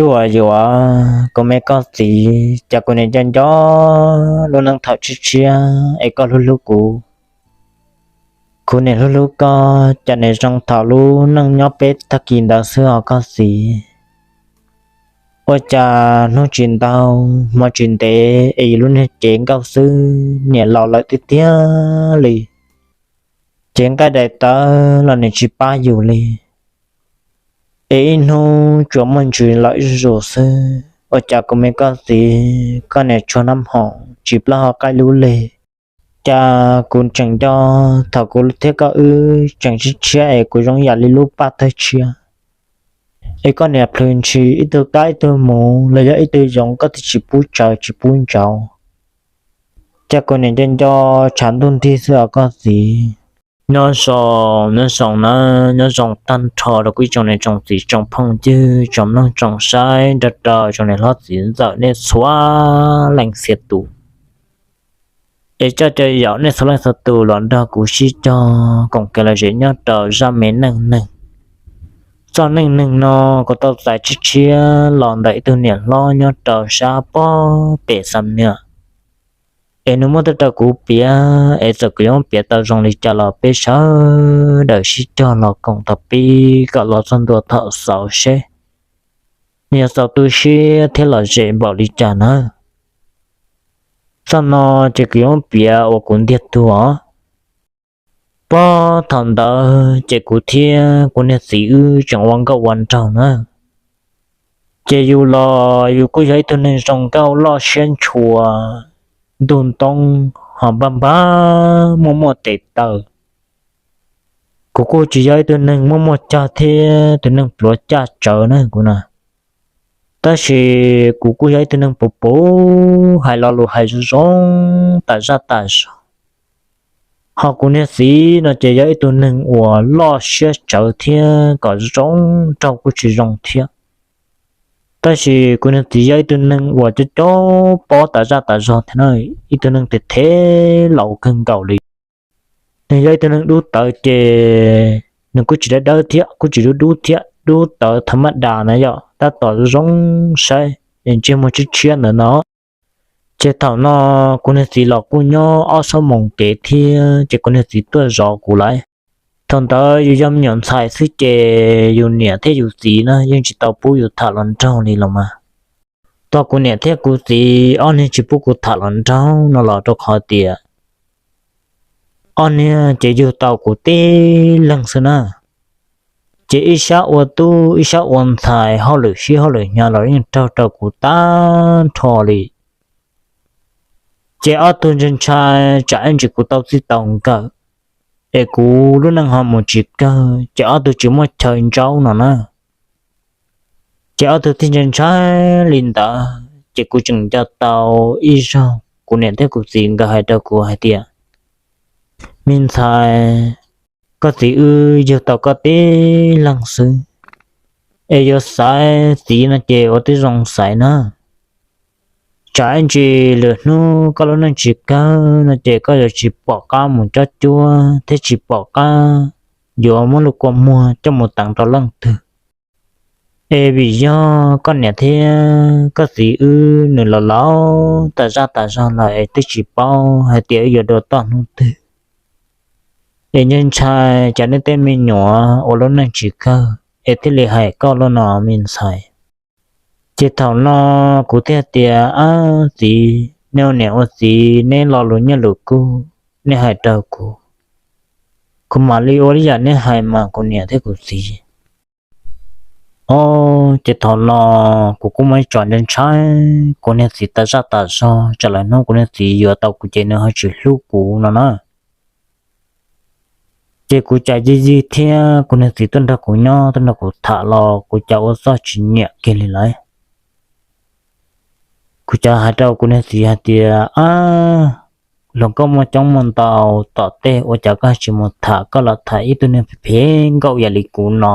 Tus uas yuav kuv me koj txiv, cas kuv niam nco nco lub neej thaum tshiab tshiab es koj hlub hlub kuv, kuv niam hlub hlub koj, cas niam zoo thaum lub neej nyob peb tag kis ntawd xwb os koj txiv. Ua cas hnub tsis ntau, hmo tsis ntev es yus lub niag cev nkauj xwb niam laus lawm tiag tiag li. Cev nqaij daim tawv los niam tsis pab yus li. Es ib hnub tsuas muaj ntsws los ib zus xwb, ua cas kuv me koj txiv koj niam tshuav nab hoom tsis plaub hau qaij lub leg. Cas kuv tseem nco thaum kuv thiab koj wb tseem tshiab tshiab es kuv zoo yam li lub paj tawg tshiab, es koj niam plhws ntshis ib tug kab ib tug muv los yog ib tug yoov koj twb tsis pub tsaws tsis pub ntsauv. Cas kuv niam nco nco tshav ntuj nrig xwb os koj txiv. Nyob zoo, nyob zoo nawb, nyob zoo tag nrho rau kuv ib tsoom niam tsoom txiv tsoom phooj ywg tsoom mloog tsoom saib nrog rau tsoom niam hlob txiv ntxawm nej txhua leej txhia tus. Es coj caw yaum nej txhua leej txhua tus los nrog kuv sib cog koom kev lom zem nyob rau zaj me neej neeg. Txoj neej neeg no kuv tau txais tshiab tshiab los ntawm ib tug niam hlob nyob rau sab pob pem Xam Nuam. Es nws muab tuaj rau kuv piav, es txawm kuv yuav piav tau zoo li cas los peb sawv daws sib cog los koom tau pib kom los txog ntua thaum xaus seb nws yuav txaus tu siab thiab lom zem npaum li cas nawb. Txoj no ces kuv yuav piav ua kuv ntiag tug os. Puag thaum ntawd ces kuv thiab kuv niag txiv wb tseem ua nkauj ua nraug na. Ces yus los yus kuj yog ib tug neeg zoo nkauj loj siab ntshua, ntuj ntoob ho npab npab muaj muaj tes taw. Kuv kuj tsis yog ib tug neeg muaj muaj cag thiab tus neeg pluav caj tsawv na kuv na. Tab sis kuv kuj yog ib tug neeg puv puv hais lo lus hais zoo zoo tas zaj tas zog. Ho kuv niag txiv no ces yog ib tug neeg uas loj siab tsawv thiab kom zoo nraug kuj tsis zoo thiab. Tab sis kuv niag txiv yog ib tug neeg uas coob coob pob tas zaj tas zog thiab na, ib tug neeg tes thev laus kawg nkaus li. Nws yog ib tug neeg dub tawv ces nws kuj tsis dawb dawb thiab kuj tsis dub dub thiab, dub tawv thav maj das na yom, tab tom zoo saib es ntsej muag tshiab tshiab ntawd no. Ces thaum no kuv niag txiv los kuj nyob ob xuab moos kev thiab ces kuv niag txiv tuaj zov kuv lawm. Thaum ntawd yus yog me nyuam ntxhais xwb ces yus niam thiab yus txiv na yeej tsis tau pub yus tham hluas nraug li los mas. Tau kuv niam thiab kuv txiv ob niag tsis pub kuv tham hluas nraug no los rau qhov tias ob niag ces yug tau kuv tib leeg xwb na. Ces ib sab ua tub ib sab ua ntxhais, hauj lwm sib hauj lwm hnyav los yeej raug rau kuv tag nrho li. Ces ob tug ntshai ntshai tsam ib ntsis kuv tau txij tau nkawm es kuv lub neej ho mus tsis kawg ces ob tug tsis muaj chaw ntsaub no na. Ces ob tug thiaj ntshai ntshai li ntawd ces kuv tseem nco tau ib zaug kuv niam thiab kuv txiv nkawd hais rau kuv hais tias, me ntxhais, koj txiv wb yug tau koj tib leeg xwb, es yuav xaiv txiv no ces ua tib zoo xaiv na. Tsam ib ntsis lwm hnub koj lub neej tsis kawg no ces koj yuav tsis pom qab mus cob cuab thiab tsis pom qab yuav muab lub kua muag coj mus teev rau leej twg. Es vim yog koj niam thiab koj txiv wb nws los laus tas zaj tas zog lawm es twb tsis paub hais tias wb yuav dua toj hnub twg. Es ntshai ntshai cas nej tej me nyuam ua lub neej tsis kawg es thiaj li hais koj lub no me ntxhais. Ces thaum no kuv thiaj tias, ab txiv, nej ua niam ua txiv neb lo lus nyiaj lus kub neb hais rau kuv, kuv mam li ua li yam neb hais mas kuv niam thiab kuv txiv. Os, ces thaum no kuv kuj muaj ib tsam ntshai ntshai kuv niag txiv tas zaj tas zog tsam lawm hnub kuv niag txiv yuav tau kuv ces nws ho tsis hlub kuv no na. Ces kuv cas yig yig thiab kuv niag txiv tuaj nrog kuv nyob tuaj nrog kuv tham los kuv cas ua txuj tsis nyiam kiag li lawm. Kuv cas hais rau kuv niag txiv hais tias, ab, hluas nkauj muaj coob muaj ntau, tom tej ua cas koj tsis mus tham, koj los tham ib tug neeg phem phem nkauj yam li kuv no,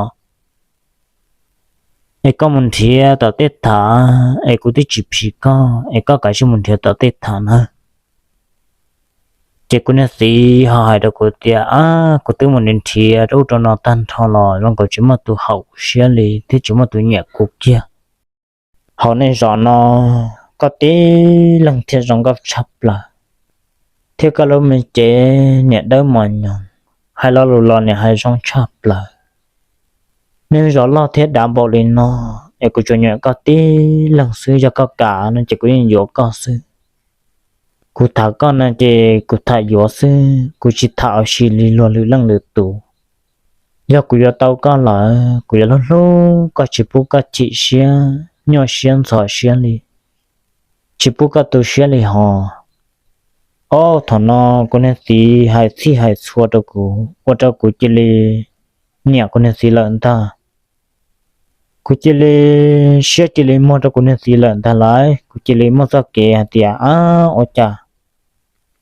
es koj mus nrhiav tom tej tham, es kuv twb tsis phim koj, es koj kav tsij mus nrhiav tom tej tham na. Ces kuv niag txiv ho hais rau kuv tias, ab, kuv twb mus nrhiav rau ub rau no tag nrho los zoo nkaus tsis muaj tus haum siab li thiab tsis muaj tus nyiam kuv kiag. Hauv nej zos no koj tib leeg thiaj zoo nkauj tshaj plaws, thiab koj lub me cev niam dawb mos nyoos, hais lo lus los niam hais zoo tshaj plaws. Nej zos loj thiab dav npaum li no, es kuv tsuas nyiam koj tib leeg xwb, yog koj kam no ces kuv yeej yuav koj xwb. Kuv tham koj no ces kuv tham yuav xwb, kuv tsis tham ua si li luag lwm leej lwm tus. Yog kuv yuav tau koj lawm, kuv yuav hlub hlub koj, tsis pub koj chim siab, nyuaj siab ntxhov siab li, tsis pub koj tu siab li hos. Ob thaum no kuv niag txiv hais txhij hais txhua rau kuv, ua rau kuv cia li nyiam kuv niag txiv lawm ntag. Kuv cia li siab cia li muag rau kuv niag txiv lawm ntag lauj. Kuv cia li muaj txoj kev hais tias, ab, ua cas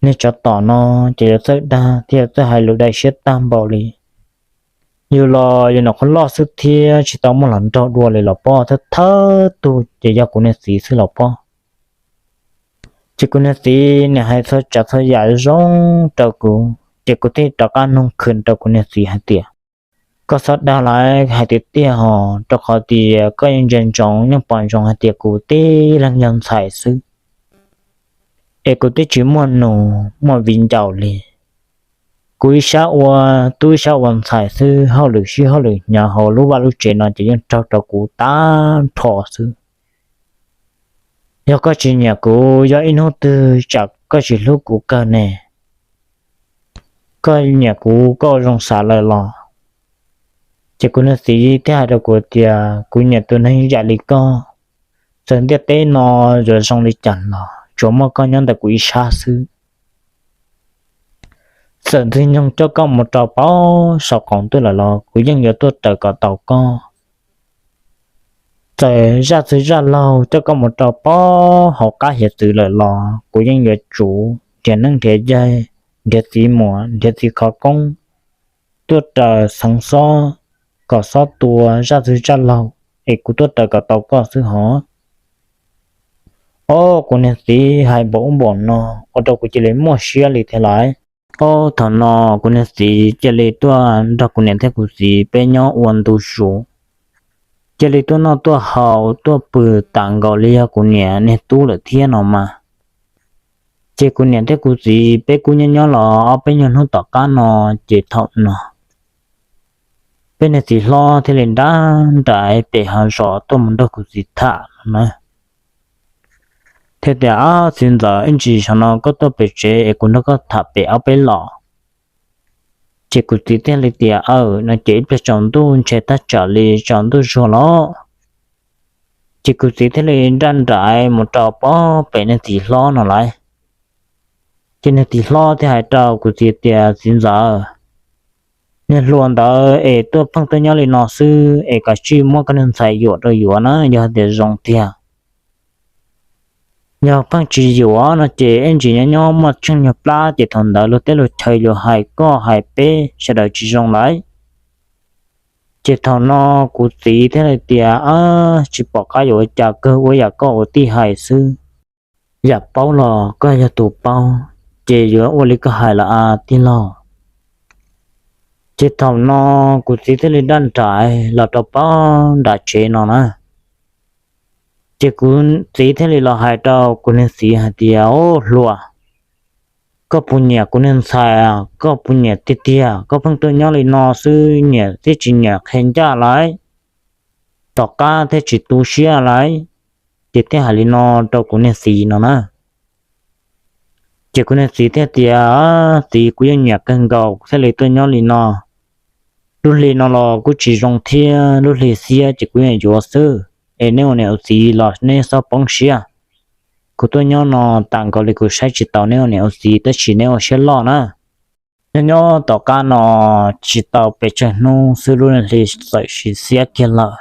niag tsov tom no ces yuav txawj dag thiab yuav txawj hais lus dai siab tag npaum li. Yus los yus nyuam qhuav loj xwb thiab tsis tau muaj hluas nraug dua li los pob, thawj thawj tug ces yog kuv niag txiv xwb los pob. Ces kuv niag txiv niam hais txhua tsav txhua yam zoo rau kuv, ces kuv thiaj rov qab nug khwm rau kuv niag txiv hais tias, koj txhob dag lauj, hais tiag tiag hos, rau qhov tias koj yeej ntsia ntsoov yeej pom ntsoov hais tias kuv tib leeg yog ntxhais xwb, es kuv twb tsis muaj nus muaj viv ncaus li. Kuv ib sab ua tub ib sab ua ntxhais xwb, hauj lwm sib hauj lwm hnyav hauv lub vaj lub tsev no ces yeej raug rau kuv tag nrho xwb. Yog koj tsis nyiam kuv, yog ib hnub twg tsam koj tsis hlub kuv kawg ne, koj nyiam kuv koj ua zoo xav lawm los. Ces kuv niag txiv thiaj hais rau kuv tias, kuv nyiam tus neeg yam li koj, txawm ntiaj teb no yuav zoo li cas los tsuas muaj koj nyob ntawm kuv ib sab xwb. Txawm ntxwg nyoog coj koj mus rau pem saum qaum ntuj lawm los kuv yeej yuav tuaj raws kom tau koj. Txawm zaj txwg zaj laug coj koj mus rau pem hauv qab hiav txwv lawm los kuv yeej yuav tsum nrhiav neeb nrhiav yaig, nrhiav txiv muam, nrhiav txiv khov koob, tuaj raws xeev xob kom xob tua zaj txwg zaj laug, es kuv tuaj raws kom tau koj xwb hos. Ob, kuv niag txiv hais npaum ub npaum no ua rau kuv cia li muaj siab li thiab lauj. Ob, thaum no kuv niag txiv cia li tuaj nrog kuv niam thiab kuv txiv peb nyob ua ntu zus, cia li tuaj noj tuaj haus tuaj pw tas nkaus li yog kuv niam niag tub lawm thiab no mas. Ces kuv niam thiab kuv txiv peb kuj nyob nyob los ob peb nyuag hnub tom qab no, ces thaum no peb niag txiv hlob thiaj li nrab nraiv pem hav zos tuaj mus nrog kuv txiv tham no na. Thiaj tias, ab, txiv ntxawm, ib ntsis saum no koj tuaj pem tsev es kuv nrog koj tham pem ob peb los. Ces kuv txiv thiaj li tias, aw, no ces ib pliag tsaus ntuj ntshe tab tsam li tsaus ntuj zuag los. Ces kuv txiv thiaj li nrab nraiv mus rau pem niag txiv hlob no lauj. Ces niag txiv hlob thiaj hais rau kuv txiv tias, txiv ntxawm, niag hluas ntawd es tuaj pheej tuaj nyob li no xwb es kav tsij muab koj niag ntxhais yuam rau yuav na, yog hais tias zoo tiag. Yog pheej tsis yuam no ces ib ntsis nyob nyob muaj tsheej nyuag plab ces thaum ntawd luag teb luag chaw yuav hais koj hais peb sawv daws tsis zoo lawm. Ces thaum no kuv txiv thiaj li tias, ab, tsis pom qab yuav ua cas, kawg ua yam koj ua tij hais xwb. Yam paub los koj yog tus paub, ces yuav ua li koj hais los as tij laug. Ces thaum no kuv txiv thiaj li nrab nraiv los rau pem nram tsev no na. Ces kuv txiv thiaj li los hais rau kuv niag txiv hais tias, o, hluas, koj puas nyiam kuv niag ntxhais? Koj puas nyiam tiag tiag? Koj pheej tuaj nyob li no xwb, nyiam thiab tsis nyiam qhia ncaj lauj, tom qab thiaj tsis tu siab lauj. Ces thiaj hais li no rau kuv niag txiv no na. Ces kuv niag txiv thiaj tias, txiv, kuv yeej nyiam kawg nkaus kuv thiaj li tuaj nyob li no. Lub hli no los kuj tsis zoo thiab, lub hli xiab ces kuv yeej yuav xwb. Es neb ua niam ua txiv los neb txhob poob siab. Kuv tuaj nyob no tas nkaus li kuv saib tsis taus neb ua niam ua txiv tab sis neb ua siab loj na. Nyob nyob tom qab no tsis tau pes tsawg hnub xwb lub hli txawm sim xiab kiag lawm.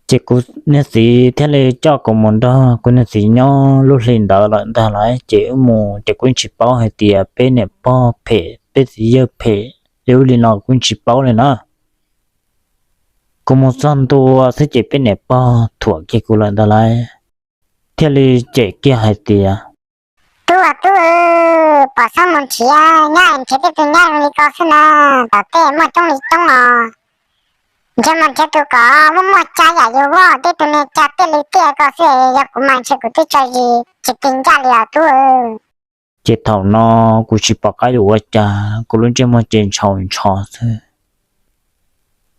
Ces kuv niag txiv thiaj li coj kuv mus nrog kuv niag txiv nyob lub hli ntawd lawm ntag lauj. Ces wb mus ces kuv yeej tsis paub hais tias peb niam pog phem peb txiv yawg phem li ub li no, kuv yeej tsis paub li na. Kuv mus txog ntua xwb ces peb niam pog thuam kiag kuv lawm ntag lauj, thiaj li cem kiag hais tias, tub, tub, pom txhob mus nrhiav nyab, nrhiav tej tug nyab zoo li ko xwb na, tom tej muaj coob li coob os. Ntsej muag nrhiav tus kom muaj muaj tsa yam yus voj, tej tus niag tsa tiaj li tiaj ko xwb, yog kuv mas ntshe kuv twb tso zis tsis ti ncaj li os tub. Ces thaum no kuv tsis pom qab yuav ua cas, kuv lub ntsej muag ces ntshau ntsho xwb.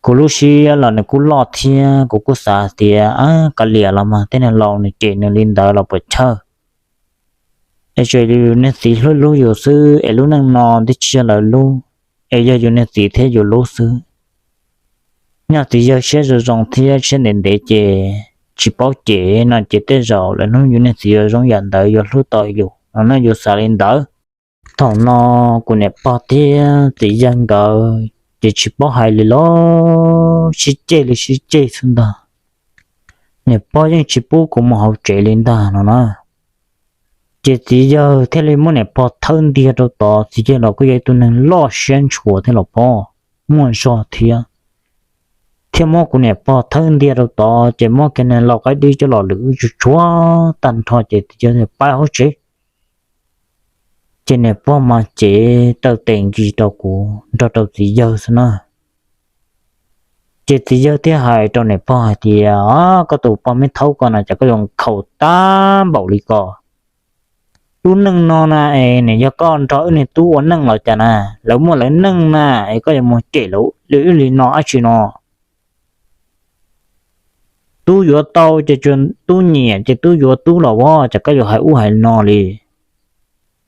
Kuv lub siab los nws kuj loj thiab, kuv kuj xav tias, kav liam los mas, tej neeg laus nws cem nws li ntawd los puas chawj. Es tsuas yus niag txiv hlub hlub yus xwb, es lub neej no twb tsis yog lawv lub, es yog yus niag txiv thiab yus lub xwb. Nyob txiv yawg siab zoo zoo thiab siab ntev ntev ces tsis paub cem no ces tej zaum lwm hnub yus niag txiv yuav zoo yam ntawd yuav hlub tau yus no, yus xav li ntawd. Thaum no kuv niam pog thiab txiv yawg nkawd ces tsis paub hais li los sib ceg li sib ceg xwb ntag. Niam pog yeej tsis pub kuv mus hauv tsev li ntag no na. Ces txiv yawg thiaj li muab niam pog thawb ntiag rau tod, txiv yawg los kuj yog ib tug neeg loj siab ntshua thiab los pom muaj zog thiab, thiaj muab kuv niam pog thawb ntiag rau tod ces muab kiag niag lau qaib dib coj los lwm wb tsuag tsuag tag nrho ces txiv yawg pab hauv tsev. Ces niam pog mas cev taw tes nkis rau kuv nrog rau txiv yawg xwb na. Ces txiv yawg thiaj hais rau niam pog hais tias, koj tus poj me thaub ko na, cas koj yuav nkhaus tag npaum li ko? Lub neej no na es nws yog koj nrog wb niag tub ua neej los cas na, lawv muaj lawv neej na, es koj yuav mus cem lawv li wb li no dab tsi no? Tub yuav tau ces tub nyiam ces tub yuav tub los as, cas koj yuav hais ub hais no li?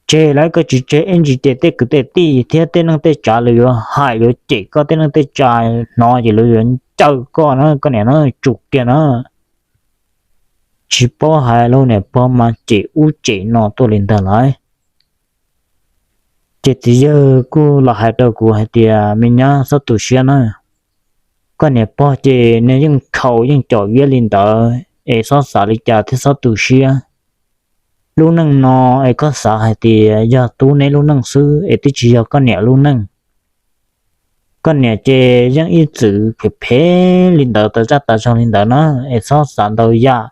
Tseg lawm, koj tsis tseg ib ntsis ces tej kwv tej tij thiab tej neej tej tsav lawv yuav hais yuav cem koj, tej neej tej tsav hnov ces lawv yuav ncaws koj na, koj niam na, tsum kiag na. Tsis paub hais lauj, niam pog mas cem ub cem no tuaj li ntag lauj. Ces txiv yawg kuj los hais rau kuv hais tias, me nyab, txhob tu siab na, koj niam pog ces nws yeej nkhaus yeej com viab li ntawd es txhob xav li cas thiab txhob tu siab. Lub neej no es koj xav hais tias yog tub neb lub neej xwb es twb tsis yog koj niam lub neej. Koj niam ces yeej ib txwm phem phem li ntawd, tas zaj tas zog li ntawd na, es txhob xav ntau yam.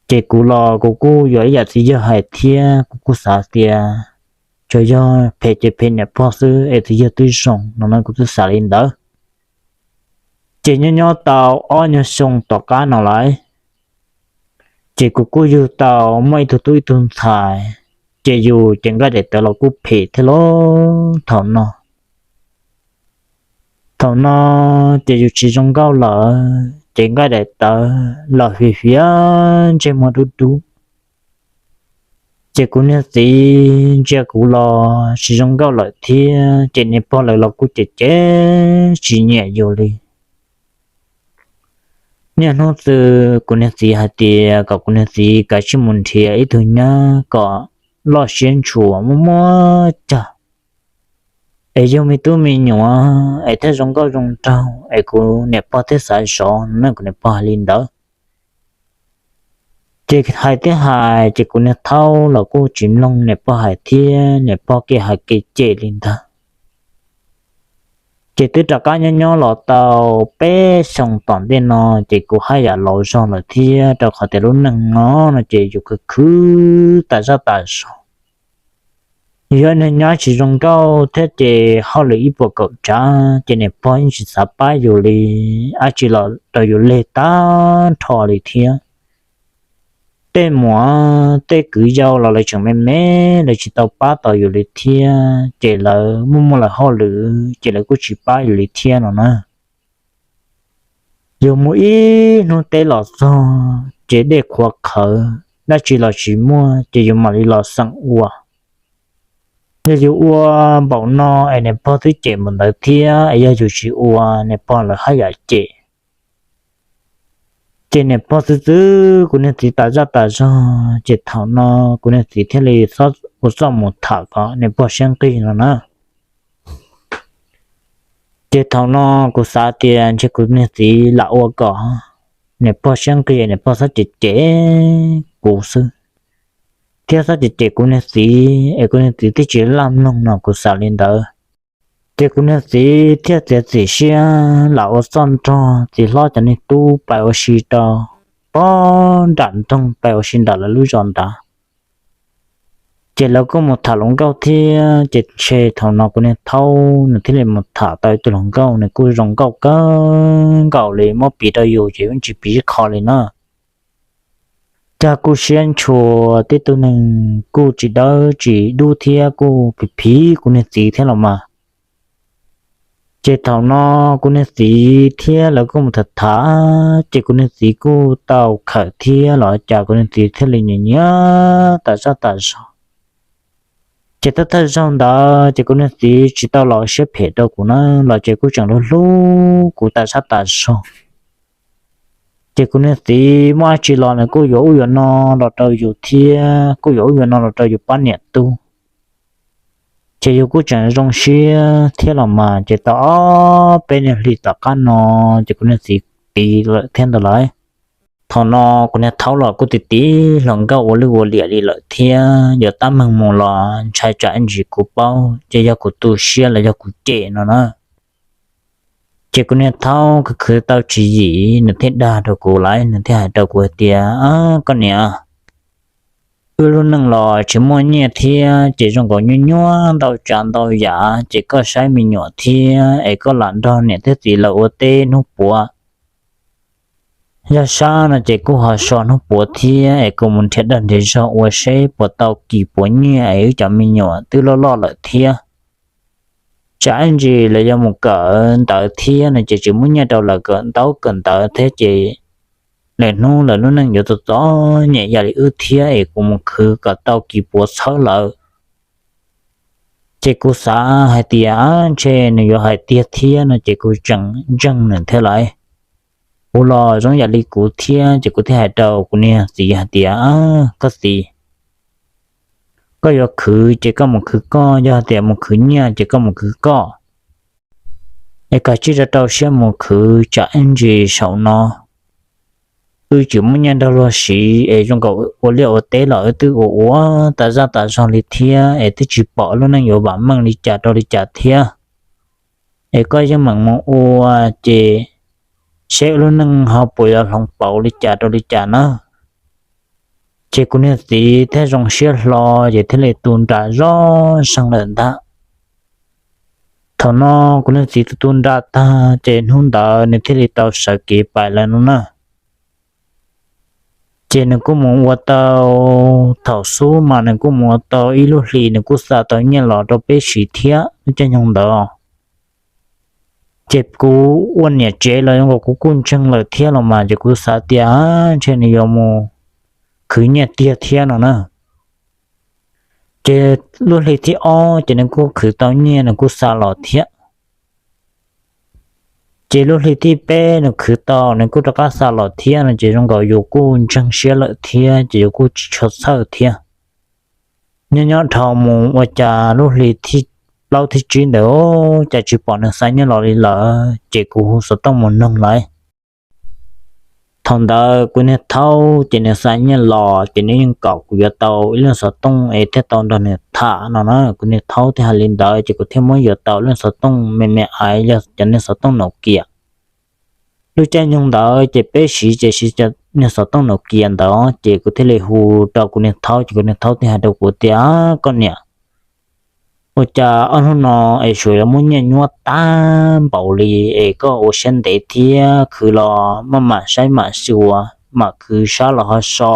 Ces kuv los kuv kuj yuav ib yam txiv yawg hais thiab, kuv kuj xav tias tsuas yog phem ces phem niam pog xwb es txiv yawg twb zoo no na, kuv twb xav li ntawd. Ces nyob nyob tau ob nyuag xyoo tom qab no lawm, ces kuv kuj yug tau muaj ib tug tub ib tug ntxhais, ces yus ces nqaij daim tawv los kuj phem thiab lauj. Thaum no, thaum no ces yus tsis zoo nkauj lawm ces nqaij daim tawv los fiv fiav ntsej muag dub dub. Ces kuv niag txiv ntsia kuv los tsis zoo nkauj lawm thiab, ces niam pog lawv los kuj cem cem tsis nyiam yus li. Niaj hnub twg kuv niag txiv hais tias kom kuv niag txiv kav tsij mus nrhiav ib tug nyab kom loj siab ntshua muaj muaj cag, es yug me tub me nyuam es thiaj zoo nkauj zoo nraug es kuv niam pog thiaj xav zov no, kuv niam pog hais li ntawd. Ces hais thiab hais ces kuv niag thaub los kuj tsis mloog niam pog hais thiab, niam pog kev hais kev cem li ntag. Ces twb rov qab nyob nyob los tau peb xyoos tom ntej no, ces kuv haj yam laus zog lawm thiab, rau qhov tias lub neej no no ces yus khwv khwv tas zaj tas zog. Yog niag nyab tsis zoo nkauj thiab ces hauj lwm ib puas kaum tsav ces niam pog yeej tsis xav pab yus li, dab tsi los rau yus leg tag nrho li thiab. Tej muam tej kwv yau los lawv tseem me me, lawv tsis tau pab tau yus li thiab, ces lawv muaj muaj lawv hauj lwm ces lawv kuj tsis pab yus li thiab no na. Yus mus ib hnub teb los txog ces dej qhuav qhawv, dab tsi los tsis muaj ces yus mam li los xeem ua. Yog yus ua npaum no es niam pog twb cem npaum ntawd thiab, es yog yus tsis ua niam pog lawv haj yam cem. Ces niam pog txwv txwv kuv niag txiv tas zaj tas zog, ces thaum no kuv niag txiv thiaj li ua txuj mus tham kom niam pog siab nqig no na. Ces thaum no kuv xav tias ntshe kuv niag txiv lam ua kom niam pog siab nqig, niam pog txhob cem cem kuv xwb, thiab txhob cem cem kuv niag txiv es kuv niag txiv twb tsis laj mloog no, kuv xav li ntawd. Ces kuv niag txiv thiaj txiav txim siab lam ua txoj nrog txiv hlob cov niag tub pais ua si rau pog nram nroog, pais ua si nram lawv lub zos nrad. Ces lawv kuj mus tham hluas nkauj thiab, ces ntshe thaum no kuv niag thaub nws thiaj li mus tham tau ib tug hluas nkauj, nws kuj zoo nkauj kawg nkaus li, muab piv rau yus ces yeej tsis piv ib qho li na. Cas kuj siab ntshua, tib tug neeg kuj tsis dawb tsis dub thiab kuj phim phim kuv niag txiv thiab los mas. Ces thaum no kuv niag txiv thiab lawv kuj mus tham tham, ces kuv niag txiv kuj tau khawm thiab los cas kuv niag txiv thiaj li nyiam nyiam tas zaj tas zog. Ces thawj thawj zaug ntawd ces kuv niag txiv tsis tau los siab phem rau kuv na, los ces kuj tseem hlub hlub kuv tas zaj tas zog. Ces kuv niag txiv muaj dab tsi los nws kuj yuav ub yuav no los rau yus thiab, kuj yuav ub yuav no los rau yus pab niam tub. Ces yus kuj tseem zoo siab thiab los mas, ces tau ob peb niag hlis tom qab no ces kuv niag txiv tiv lawm thiab ntag lauj. Thaum no kuv niag thaub los kuj tiv tiv hluas nkauj ua lwj ua liam li lawm thiab, yuav tab meeg mus los ntshai tsam ntsis kuv paub ces yog kuv tu siab los yog kuv cem no na. Ces kuv niag thaub khwv khwv tau tswv yim nws thiaj dag rau kuv lawm, nws thiaj hais rau kuv hais tias, Koj niam, wb lub neej los tsis muaj nyiaj thiab ces zoo nkaus nyuaj nyuaj ntau tsav ntau yam, ces koj saib me nyuam thiab es koj lam nrog niam thiab txiv lawv ua teb hnub puav. Yog sab no ces kuj ho so hnub puav thiab es kuv mus nrhiav dag nrhiav zog ua seb puas tau kis puav nyiaj es wb cov me nyuam twb loj loj lawm thiab. Tsam ib ntsis lawv yuav mus kawm ntawv thiab no ces tsis muaj nyiaj rau lawv kawm ntaub kawm ntawv thiab ces lwm hnub lawv lub neej yuav txom txom nyem yam li wb thiab es kuv mus khwv kom tau kis puav txhawb lawv. Ces kuv xav hais tias ntshe nws yuav hais tiag thiab no ces kuv tseem ntseeg nws thiab lauj. Kuv los zoo yam li kuv thiab ces kuv thiaj hais rau kuv niag txiv hais tias, Koj txiv, koj yuav khwv ces koj mus khwv koj, yog hais tias mus khwv nyiaj ces koj mus khwv koj. Es koj tsij rau rau siab mus khwv tsam ib ntsis saum no wb tsis muaj nyiaj nrog luag siv es zoo nkaus ua liaj ua teb los wb twb ua ua tas zaj tas zog li thiab es twb tsis pom lub neej yuav vam meej li cas rau li cas thiab. Es koj yeej meem mus ua ces seb wb lub neej ho puas yuav hloov pauv li cas rau li cas na. Ces kuv niag txiv thiaj zoo siab hlo ces thiaj li tu nra zoj zeeg lawm ntag. Thaum no kuv niag txiv tu tu nra tag ces hnub ntawd nws thiaj li tau sawv kev pais lawm no na. Ces nws kuj mus ua tau, thaum xub mas nws kuj mus ua tau ib lub hlis nws kuj xa tau nyiaj los rau peb siv thiab lub caij nyoog ntawd. Ces kuv ua niam tsev los zoo nkaus kuv kuj ntseeg lawm thiab los mas ces kuv xav tias ntshe nws yuav mus khwv nyiaj tiag thiab no na. Ces lub hli thib ob ces nws kuj khwv tau nyiaj nws kuj xa los thiab. Ces lub hli thib peb nws khwv tau nws kuj rov qab xa los thiab no ces zoo nkaus yus kuj ntseeg siab lawm thiab ces yus kuj tsis tshua txhawj thiab. Nyob nyob dhau mus ua cas lub hli thib plaub thib tsib ntawd cas tsis pom nws xa nyiaj los li lawm ces kuv hu xov tooj mus noog lawm. Thaum ntawd kuv niag thaub ces nws xa nyiaj los ces nws yeej kom kuv yuav tau ib lub xov tooj es thiaj tau nrog nws tham no na. Kuv niag thaub thiaj hais li ntawd ces kuv thiaj muab yuav tau lub xov tooj me me aiv yog cov niag xov tooj Nokia. Lub caij nyoog ntawd ces peb siv ces siv cov niag xov tooj Nokia ntawd ces kuv thiaj li hu rau kuv niag thaub ces kuv niag thaub thiaj hais rau kuv tias, Koj niam, ua cas ob hnub no es suav yuav muab nyiaj nyuab tag npaum li es koj ua siab ntev thiab khwv los maj mam saib mam xyuas mam khwv sab los ho so.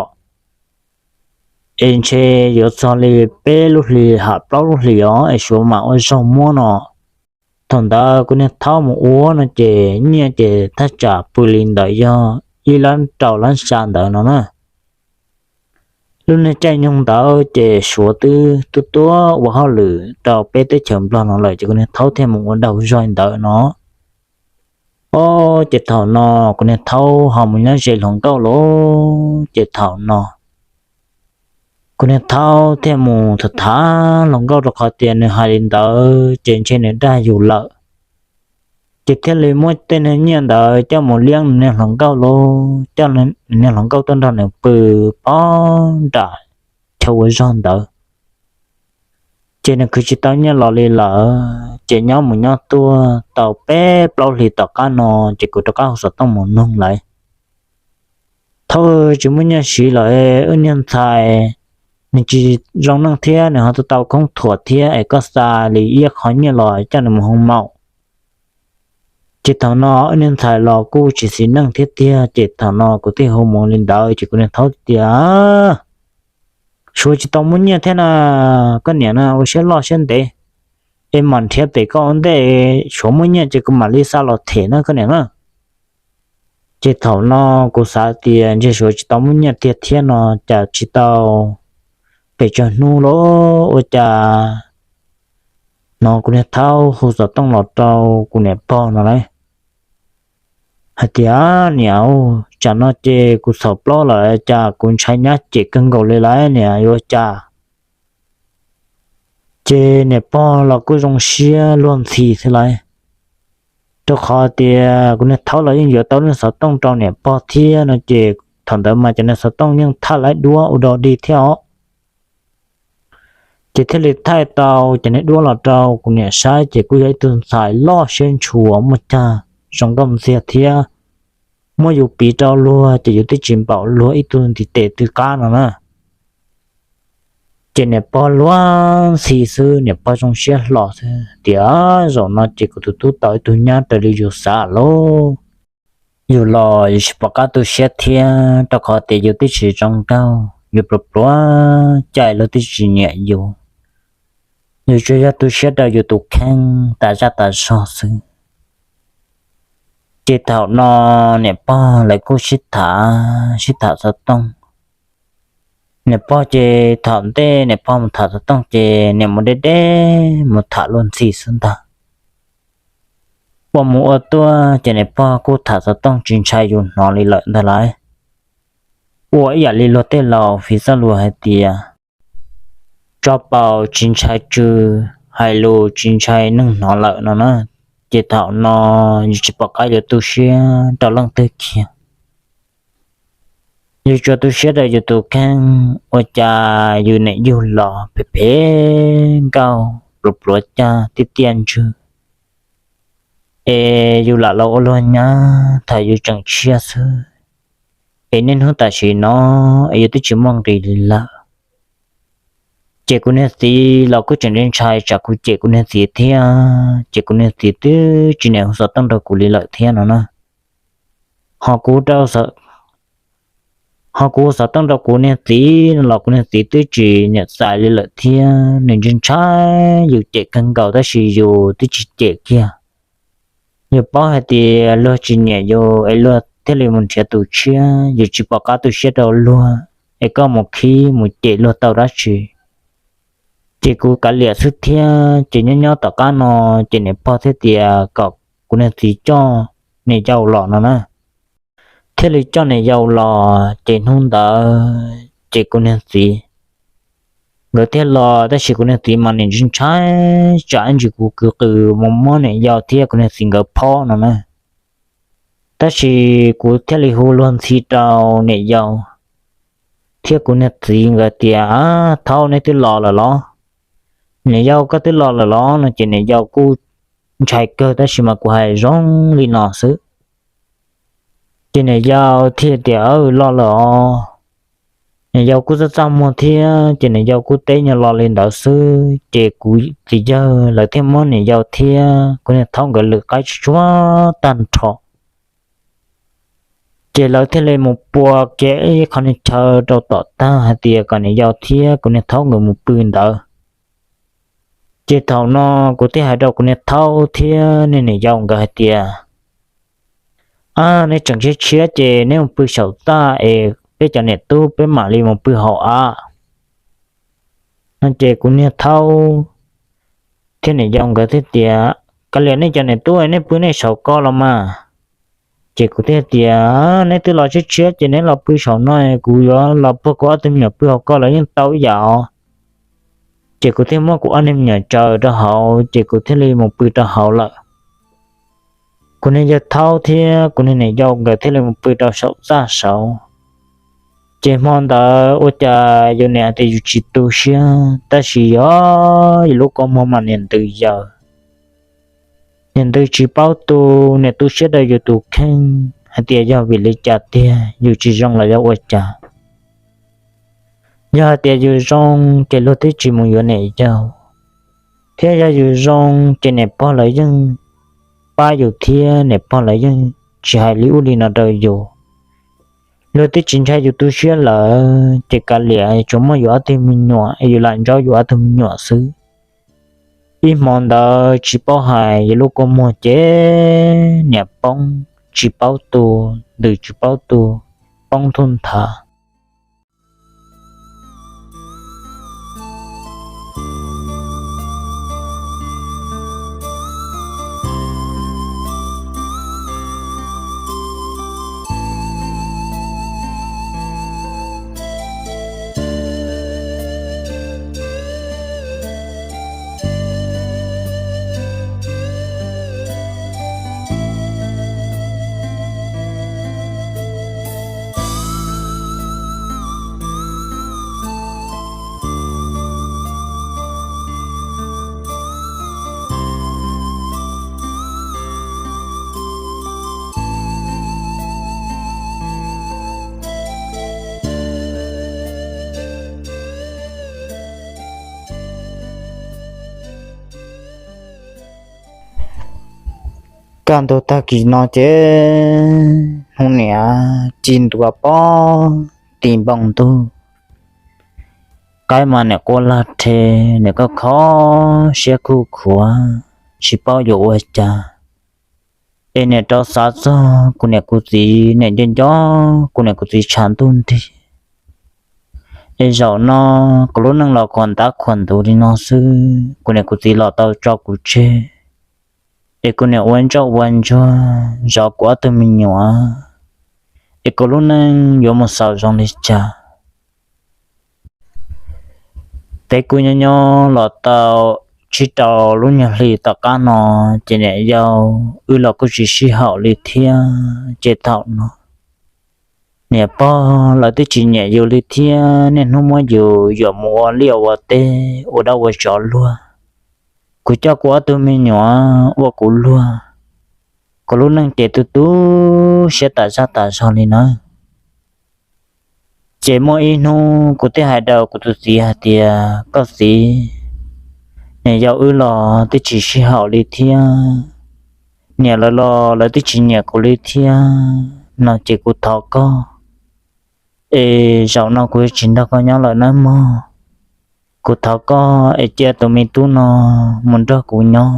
Es ntshe yuav txog li peb lub hlis ham plaub lub hlis os es suav mam ua zog muab no. Thaum ntawd kuv niag thaub mus ua no ces nyiaj ces thaj tsam pw li ntawd yog ib lab rau lab xya ntawd no na. Lub niag caij nyoog ntawd ces suav twb tuaj tuaj ua hauj lwm rau peb teb chaws Nplog no lawm ces kuv niag thaub thiaj mus ua daug zog ntawd no. Ob, ces thaum no kuv niag thaub ho mus nyob ze hluas nkauj lawm ces thaum no kuv niag thaub thiaj mus tham tham hluas nkauj rau qhov tias nws hais li ntawd ces ntshe nws dag yus lawm. Ces thiaj li muab tej niag nyiaj ntawd coj mus liab nws niag hluas nkauj lawm, coj nws niag hluas nkauj tuaj nrog nws pw pob nram chaw ua zog ntawd. Ces nws khwv tsis tau nyiaj los li lawm ces nyob mus nyob tuaj tau peb plaub hlis tom qab no ces kuv rov qab hu xov tooj mus noog lawm. Thaub, tsis muaj nyiaj siv lawm, wb niag ntxhais nws tsis zoo neej thiab nws ho tau tau khoob thuam thiab es koj xa li ib qho nyiaj los coj nws mus hoo maum. Ces thaum no wb niag ntxhais los kuj tsis xis neej thiab tiag, ces thaum no kuv thiaj hu mus li ntawd ces kuv niag thaub tias, Suav tsis tau muaj nyiaj thiab na, koj niam na ua siab loj siab ntev, es mam nrhiav pem koj ua ntej, Suav muaj nyiaj ces kuv mam li xa los them na koj niam na. Ces thaum no kuv xav tias ntshe Suav tsis tau muaj nyiaj tiag thiab no, cas tsis tau pes tsawg hnub los ua cas no kuv niag thaub hu xov tooj los rau kuv niam pog no lauj, hais tias, Niam, tsam no ces kuv txhaum plaub lawm, cas kuv ntshai nyab cem kawg nkaus li lauj niam, yuav ua cas? Ces niam pog los kuj zoo siab luag ntxhi xwb lauj, rau qhov tias kuv niag thaub los yeej yuav tau niag xov tooj rau niam pog thiab no ces thaum ntawd mas cov niag xov tooj yeej thaij laib duab ua dog dig thiab os. Ces thiaj li thaij tau cov niag duab los rau kuv niam saib ces kuj yog ib tug ntxhais loj siab ntshua muaj cag zoo nkauj ntxiag thiab, muab yus piv rau luag ces yus twb tsis npaum luag ib tug ntiv tes twg qab no na. Ces niam pog luag ntxhi xwb, niam pog zoo siab hlo xwb tias, Zaum no ces kuv tus tub tau ib tug nyab raws li yus xav lauj. Yus los yus tsis pom qab tu siab thiab, rau qhov tias yus twb tsis zoo nraug, yus pluav pluav caij luag twb tsis nyiam yus. Yus tsuas yog tu siab rau yus tus kheej tas zaj tas zog xwb. Ces thaum no niam pog lawv kuj sib tham, sib tham xov tooj. Niam pog ces thaum ntej niam pog mus tham xov tooj ces niam mus deb deb mus tham luag ntxhi xwb ntag. Ua mus ua tuaj ces niam pog kuj tham xov tooj tsis ntshai yus hnov li lawm ntag lauj. Ua ib yam li luag tej laus fiv txoj lus hais tias, tso paus tsis ntshai tsw, hais lus tsis ntshai neeg hnov lawm no na. Ces thaum no yus tsis pom qab yuav tu siab rau leej twg kiag. Yus tsuas tu siab rau yus tus kheej, ua cas yus niam yug los phem phem nkauj, pluav pluav cag, tiaj tiaj ntswg, es yus lam los ua luag nyab thaum yus tseem tshiab xwb, es niaj hnub tam sim no es yus twb tsis muaj nqis li lawm. Ces kuv niag txiv los kuj tseem ntshai tsam kuv cem kuv niag txiv thiab, ces kuv niag txiv twb tsis niam hu xov tooj rau kuv li lawm thiab no na. Ho kuv rau, ho kuv hu xov tooj rau kuv niag txiv no los kuv niag txiv twb tsis niam txais li lawm thiab, nws ntshai ntshai yus cem kawg nkaus tab sis yus twb tsis cem kiag. Yus paub hais tias luag tsis nyiam yus es luag thiaj li mus nrhiav tus tshiab, yus tsis pom qab tu siab rau luag, es koj mus khib mus cem luag tau dab tsi. Ces kuv kav liam xwb thiab, ces nyob nyob tom qab no, ces niam pog thiaj tias kom kuv niag txiv coj niam yau los no na. Thiaj li coj niam yau los, ces hnub ntawd ces kuv niag txiv nkawd thiaj los, tab sis kuv niag txiv mas nim ntsis ntshai tsam ntsis kuv kwv qws mus muab niam yau thiab kuv niag txiv nkawd phob no na. Tab sis kuv thiaj li hu luag ntxhi rau niam yau thiab kuv niag txiv nkawd tias, Thaub, neb twb los lawm los? Niam yau, koj twb los lawm los? No ces niam yau kuj ntshai kawg tab sis mas kuv hais zoo li no xwb. Ces niam yau thiaj tias, Los lawm os. Niam yau kuj txaj txaj muag thiab, ces niam yau kuj teb nyuag lo li ntawd xwb, ces kuv txiv yawg lawv thiaj muab niam yau thiab kuv niag thaub nkawd lwm qaib tsuag tsuag tag nrho. Ces lawv thiaj li mus pua kiag ib qho niag chaw rau tom tag hais tias kom niam yau thiab kuv niag thaub nkawd mus pw ntawd. Ces thaum no kuv thiaj hais rau kuv niag thaub thiab niag niam yau nkawd hais tias, Ab, neb tseem tshiab tshiab ces neb mus pw saum txaj es peb cov niam tub peb mam li mus pw hauv av. No ces kuv niag thaub thiab niam yau nkawd thiaj tias, Kav liam nej cov niam tub, nej pw nej saum ko los mas. Ces kuv thiaj tias, Neb twb los tshiab tshiab ces neb los pw saum no, kuv yuav los puag kuv ob tug me nyuam pw hauv ko los yeej tau ib yam os. Ces kuv thiaj muab kuv ob niag me nyuam tsaws rau hauv ces kuv thiaj li mus pw rau hauv lawm. Kuv niag yawg thaub thiab kuv niag niam yau nkawd thiaj li mus pw rau saum txaj saud. Ces hmo ntawd ua cas yus niam hais tias yus tsis tu siab tab sis yog yus lub kua muag mas niam ntws yaws. Niam ntws tsis paub tu, niam tu siab rau yus tus kheej hais tias yog vim li cas tiag, yus tsis zoo los yog ua cas. Yog hais tias yus zoo ces luag twb tsis mus yuav niam yau, thiab yog yus zoo ces niam pog lawv yeej pab yus thiab niam pog lawv yeej tsis hais li ub li no rau yus. Luag twb tsis ntshai yus tu siab lawm ces kav liam, tsuas muaj yus ob tug me nyuam es yus lam ntsaub yus ob tug me nyuam xwb. Ib hmo ntawd tsis paub hais yus lub kua muag ces niam poob tsis paub tu, ntws tsis paub tu, poob thub nthav. Kaj ntug tag kis no ces hnub niam ci ntua pob ti npoo ntuj, qaib mas niam quaj lag rhe, niam koj kho siab khuj khuav tsis paub yuav ua cas. Es niam rov xav txog kuv niam kuv txiv, niam nco nco kuv niam kuv txiv tshav ntuj nrig. Es zaum no kuv lub neej los khuam ntab khuam ntuv li no xwb, kuv niam kuv txiv los tau tso kuv tseg, es kuv niam ua ntsoj ua ntsuag zov kuv ob tug me nyuam, es kuv lub neej yuav mus xaus zoo li cas? Peb kuj nyob nyob los tau tsib rau lub nyuag hli tom qab no, ces niam yau wb los kuj tsis sib haum li thiab ces thaum no niam pog lawv twb tsis nyiam yus li thiab, niaj hnub muab yus yuam mus ua liaj ua teb ua dab ua tsov luag. Kuv coj kuv ob tug me nyuam ua kuv luag, kuv lub neej ces tu tu siab tas zaj tas zog li nawb. Ces muaj ib hnub kuv thiaj hais rau kuv tus txiv hais tias, koj txiv, niam yau wb los twb tsis sib haum li thiab, niam lawv los lawv twb tsis nyiam kuv li thiab no ces kuv thov koj, es zaum no kuv tsis nrog koj nyob lawm nawb mog. Kuv thov koj es cia tus me tub no mus nrog kuv nyob,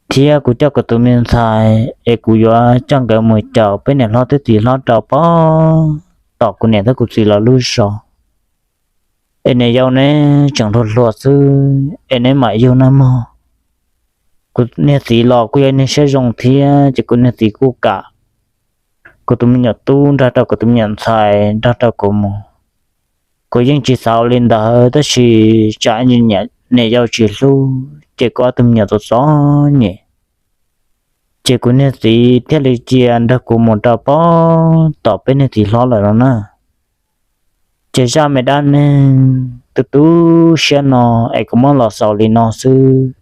thiab kuv coj kuv tus me ntxhais es kuv yuav coj nkawd mus caum peb niam hlob thiab txiv hlob rau pem tom kuv niam thiab kuv txiv lawv lub zos. Es niam yau neb tseem hluas hluas xwb es neb mam yug nawb mog. Kuv niag txiv los kuj yog niag siab zoo thiab ces kuv niag txiv kuj kam kuv tus me nyuam tub nrog rau kuv tus me nyuam ntxhais nrog rau kuv mus. Kuv yeej tsis xav li ntawd tab sis tsam niam yau tsis hlub ces kuv ob tug me nyuam txom txom nyem, ces kuv niag txiv thiaj li cia nrog kuv mus rau pem tom peb niag txiv hlob lawm no na. Ces zaj me dab neeg tu tu siab no es kuv muab los xaus li no xwb.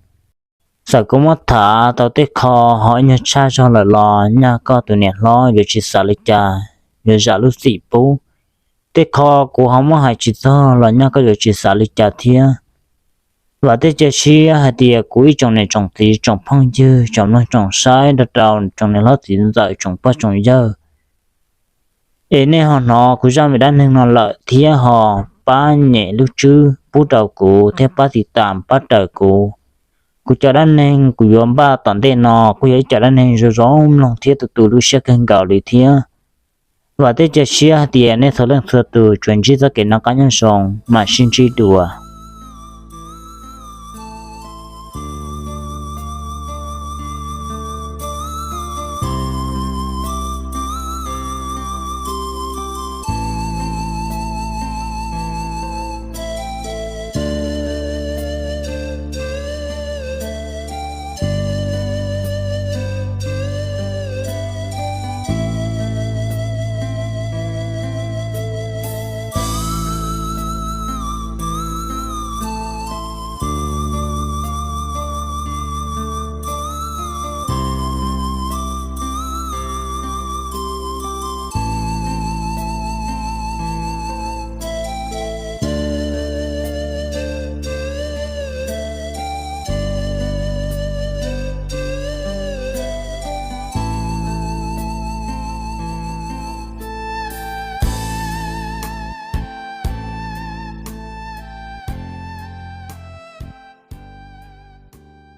Txawm kuv muab tham tau tej qho ho ib nyuag tshaj zog lawm los nyaj koj tus niam hlob yuav tsis xav li cas, yuav zam lub txim pub. Tej qho kuv ho muab hais tsis txog los nyaj koj yuav tsis xav li cas thiab. Vam thiab cia siab hais tias kuv ib tsoom niam tsoom txiv tsoom phooj ywg tsoom mloog tsoom saib nrog rau tsoom niam hlob txiv ntxawm tsoom pog tsoom yawg, es nej ho hnov kuv zaj me dab neeg no lawm thiab ho pab nyem lub tswb pub rau kuv thiab pab tiv tam pab raws kuv. Kuv cov dab neeg kuv yuav npaj tom ntej no kuj yog ib cov dab neeg zoo zoo mloog thiab tu tu lub siab kawg nkaus li thiab. Vam thiab cia siab hais tias nej txhua leej txhua tus tsuas ntsib txoj kev noj qab nyob zoo mam sib ntsib dua.